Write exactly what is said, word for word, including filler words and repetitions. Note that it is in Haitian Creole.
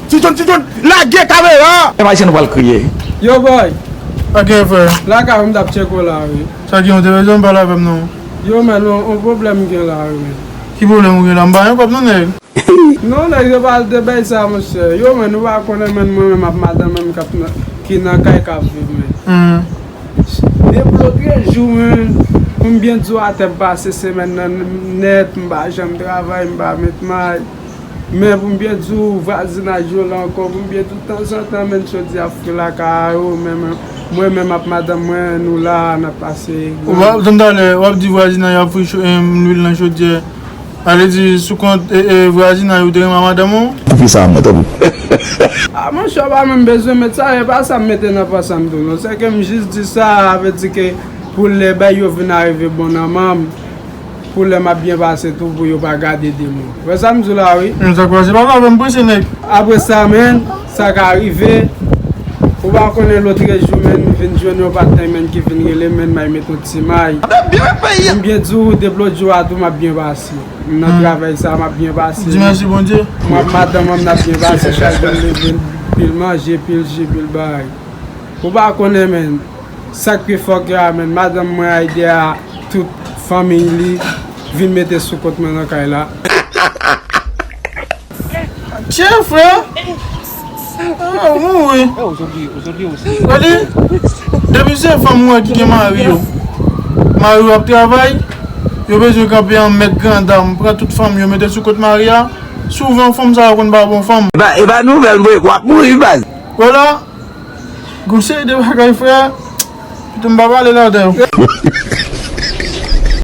Ti John, Ti John, lage kamera! Pèp ayisyen nou pral kriye. Yo, boy. Sa gen, frè? Lakay ou m t ap tcheke w la, wi. Sa gen, ou te bezwen pale avè m, non? Yo, men, yon, yon pwoblèm m gen la, wi, men. Ki pwoblèm ou gen la? M pa yon kòb, non, nèg. Non, nèg, yo pa al de bay sa, monchè. Yo, men, ou pa konnen, men, mwen menm ap madanm mwen k ap nan, ki nan kay k ap viv, men. Hmm. Depi lòt jou, men, pou m byen di w, atè m pase semèn nan nèt, m pa janm travay, m pa met may. Men pou m byen di w, vwazinaj yo la ankò, pou m byen di w, tanzantan, men, chodyè ap fri lakay yo, men, men, mwen menm ak madanm mwen, nou la, n ap pase. Ou pa, tantalè, w ap di vwazinaj yo ap fri cho-, em, lwil nan chodyè. Ale di, sou kont, e, e, vwazinaj ou te renmen madanm ou? Koupe sa, mwen, tanpri. A, monchè, w pa menm bezwen met sa, e pa sa m mete nan panse m tou, non. Se ke m jis di sa, sa vle di ke pou lè bay yo vin arive bon nan men m, pou lè m ap byen pase tou, pou yo pa gade de mwen. Wè sa m di w la, wi. Men sa k pase, pa avè m prese, nèg. Apre sa, men, sa ka rive. Ou pa konnen lòt jou, men, m vin jwenn yon patnè, men, ki vin rele m, men, m al met yon ti may. M byen di w, depi lòt jou a tou, m ap byen pase. M nan travay sa, m ap byen pase. Di mèsi Bondye. Mwen ak madanm mwen, n ap byen pase, chak jou m leve, pil manje, pil ji, pil bagay. Ou pa konnen, men. Sa k pi fòkè a, men, madanm mwen Aide a, tout fanmiy li vin mete sou kont mwen nan kay la. Tchè, frè! Ah, mwen, wi. Gade, depi se fanm ou wè ki gen mari yo. Mari yo ap travay, yo bezwen kanpe an mèt grandam, pran tout fanm yo mete sou kont mari a. Souvan, fanm sa yo konn pa bon fanm. E pa, e pa nouvèl vre, w ap mouri, baz. Vwala. Gon seri de bagay, frè. Pito m pa pale ladan yo.